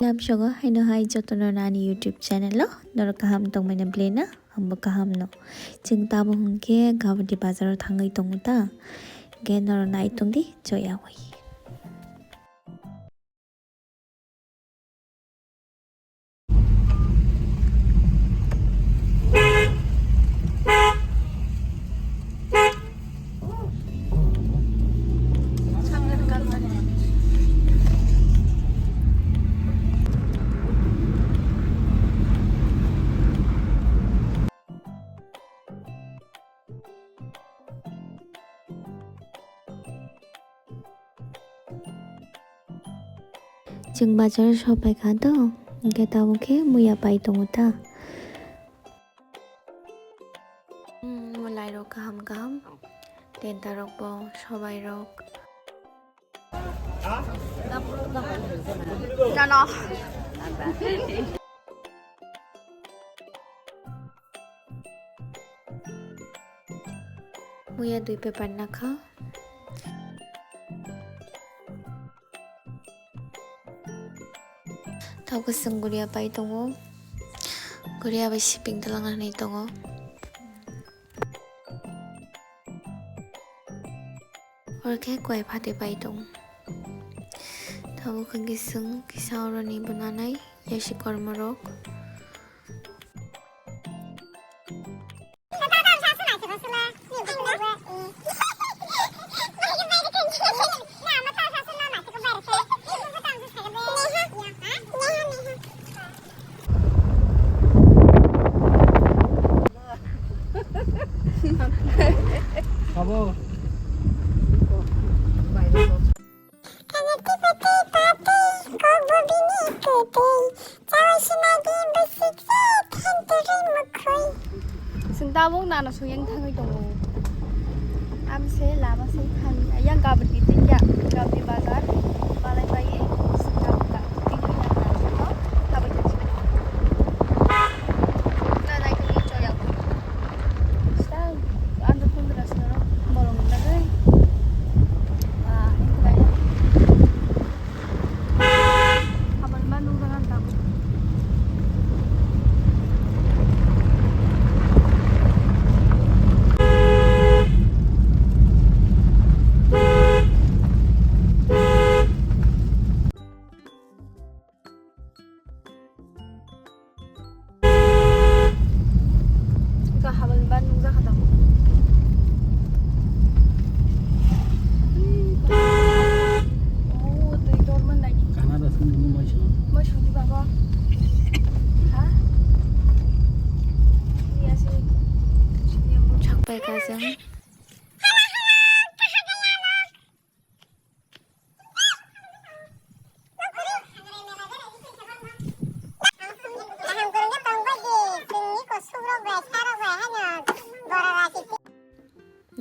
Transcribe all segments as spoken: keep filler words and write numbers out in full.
Lamsogo haino hai jotono nani YouTube channel o norok kaham tongmani belai no hambo kaham no. Chwng tabuk hwnkhe Gauhati bazar o thangwi tongo ta, hwnkhe norok nai tongdi joya wi. Chwng bazar o sopai kha to, hwnkhe tabuk khe muya pai tongo ta. Hmm, mwlai rok kaham kaham, tenta rok bo, sobai rok. Nono. Muya dui paper nakha. Tabuk chwng guria pai tongo. Guria bai siping twlang hinwi tongo. Oro khe koi phatwi pai tongo. Tabuk hwnkhe chwng kisa oroni bo nanai yasi kormo rok. Abo. Chwng tabuk nana suyang thangwi tongo. Amse lama se thangwi yang Gauhati tei ya Gauhati bazar balai bai sing tabuk ka. Ika habal ban nungja kha tabuk. Oh, twi tor man nai. Kana das kan ini mai sini. Mai sini baba. Ha? Iya sih. Chak pai ka jang.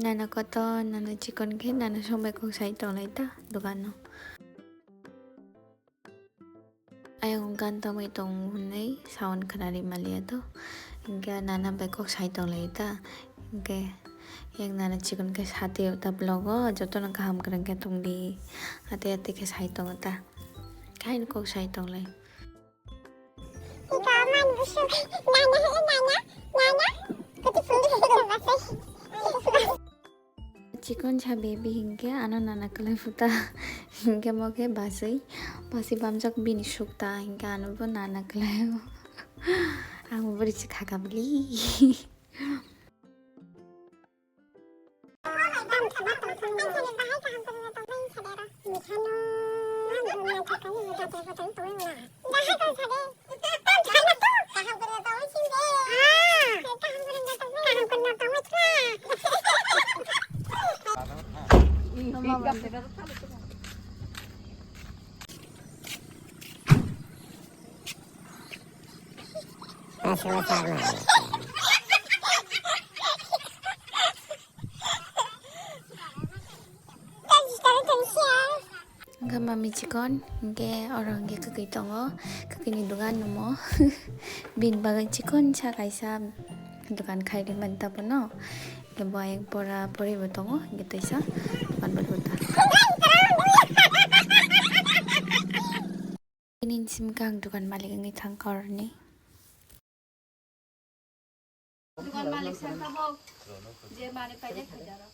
Nana koto, nana chikon khe, nana sombai kok sai tonglai ta dogano. Ayang gan tongwi tong hwnwi sound khwnari maliya to. Hinkhe nana bai kok sai tonglai ta. Hinkhe yang nana chikon khe sati ta vlog o jotono kaham kwrwng khe tongdi. Ate ate khe sai tongo ta. Khaini kok sai tonglai. Ika man busuk nana he nana nana. Kuti puli he. Chikon sa baby hinkhe ano nana kwlai phuta. Hinkhe mo khe basui, basui bamjak bini sukta hinkhe ano bo nana kwlai o. Ang bo bwrwi se khaka bwli. Kami chikon, hingke oro hingke kwkwi tongo, kwkwi ni dogan nungmo. Bini bagwi chikon sa kaisa dogan khai rimani ta bono. Hingke bo ayang pora pori bo tongo, hingke teisa dogan bo ta. Nini simi khe ang dogan malik wngwi thangkha oroni. Dogan malik sangkha bo je mani paide khaidaro.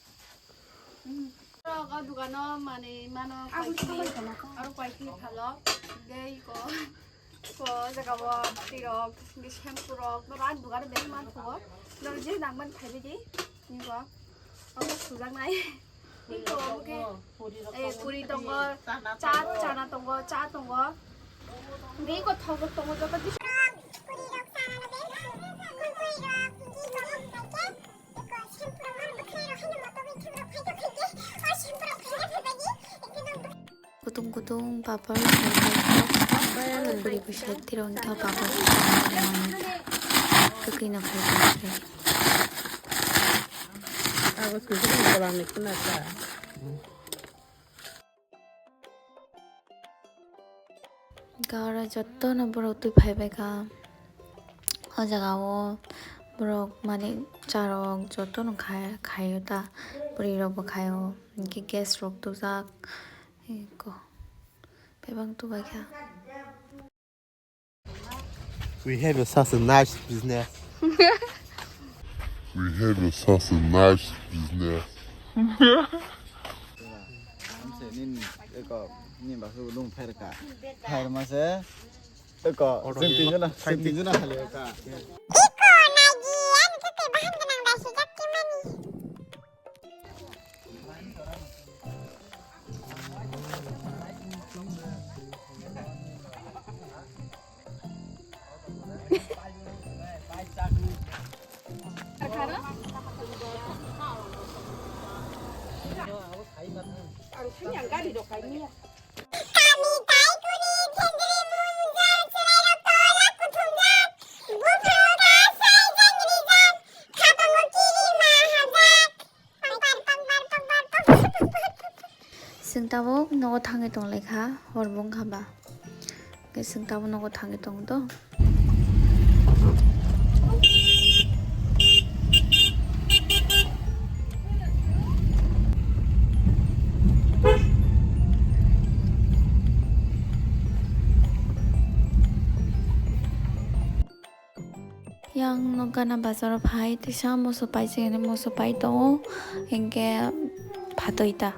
Hmm. Rok o dogano mani mano paiti, aro paiti phalo. Tei ko, ko jaga o tirok, shampoo rok, no ran dogano bek man thugo. No je nangman khaibidi, nigo. Omo sujaknai. Iko, omo khe, eh, puri tongo, cha, chana tongo, cha tongo. Iko thok tongo, joto kisa. Kutung kutung papar. Buri bwsai tirok wngkha papar. Kwkwi no khai. Abo sujak ni kolang ni khuna ta. Hingke oro jotono borok twi phaibaikha. O jaga o borok mani charok jotono khai, khaio ta. Bwrwi rok bo khaio. Hingke gas rok tubujak. Eko. Bebak tubaikha. We have a, such a nice business. We have a, such a nice business. Eko, ni basu lung phairka. Phairma se, eko, jeng tinjana, jeng tinjana halio ka. Iko nagi, ani kete bahan ganang dasi jak kimani. Ang thani ang gari rok kaini ya. Kami tai kuni thengri munjal chwrai rok tola kuthumjak. Buphang kasai jangri jak. Khapango kiri ma hajak. Pangpar, pangpar, pangpar, pangpar, pangpar, pangpar. Chwng tabuk nogo thangwi tonglaikha, hor bo wngkha ba. Hwnkhe chwng tabuk nogo thangwi tongo to. Yang no gana bazar o phai, tisa moso pai se, moso pai tongo, hingke phatoi ta.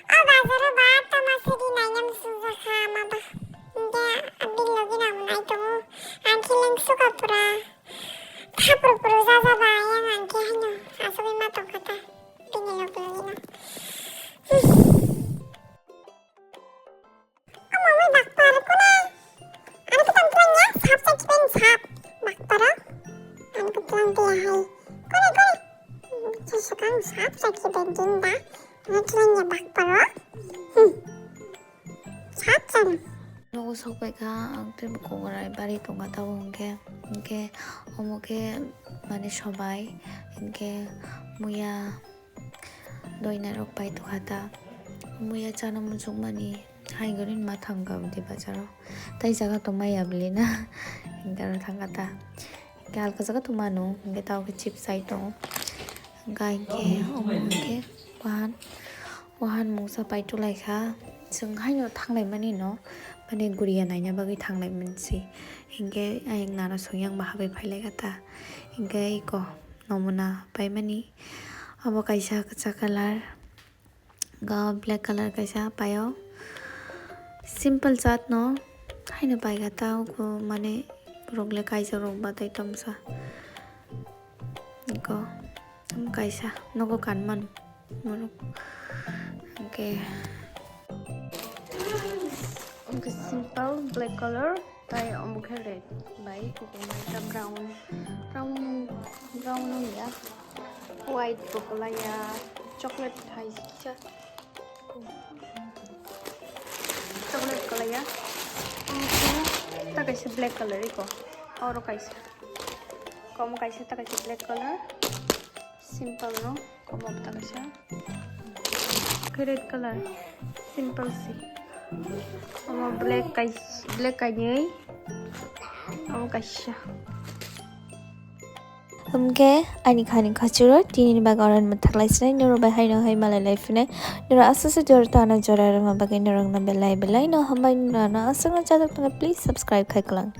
O bazar o ba tama sidi nainam sujak ha ama ba. Hingke abin logi nang nai tongo, ang khe leng suka pura. Thapur puru jaja ba yang ang khe haino asogwi ma tongkha ta. Bini logi logi no. Omo bai bakpar kune. Ani kitang twlangya sap sa kiben sap. Bakparo. Ani kitang tiya hai. Kune kune. Sasukang sap sa kiben jinda. Ani twlangya bakparo. Hmm. Sap sa no. Nogo sokbaikha ang tei kokorai bari tongkha tabuk hwnkhe. Hwnkhe omo khe mane sobai. Hwnkhe muya. Doina rok pai tongkha ta. Muya chana muchungmani hai gori ma thangkha bwtwi bazaro. Tai jaga tongmaya bwlwi na. Hingke aro thangkha ta. Hingke alka jaga tongmano. Hingke tao khe chips sai tongo. Hingke omo hingke wahan, wahan mungsa pai tulaikha. Chwng haino thanglaimani no. Mane guriya naina bagwi thanglaimani se. Hingke ayang nana songyang bahai bai phailaikha ta. Hingke eko. Nomona paimani. Obo kaisa kwchak colour, ga black colour kaisa paio. Simple jat no haino paikha ta, uko mane borok le kaijak rok batai tamsa. Eko, omo kaisa nogo kanmani borok. Hingke, hingke simple black colour. Tai omo khe red bai kuphur bai ta brown, brown, brown wngya, white bo kwlaiya, chocolate hai kisa, chocolate kwlaiya. Omo khe ta kaisa black colour eko, oro kaisa, omo kaisa ta kaisa black colour. Simple no, omo tangsa. Khe red color, simple si. Omo black kai, black kainwi. Omo kaisa. Hwnkhe ani khani khachuro tini bagwi oro mwthaklai sinai, noro bai haino hai malai lai phinai. Noro aswk se jora tana jora rwma bagwi norokno belai belai no hambai, noro ano aswk no chajak tongkha, please subscribe khai kwlang.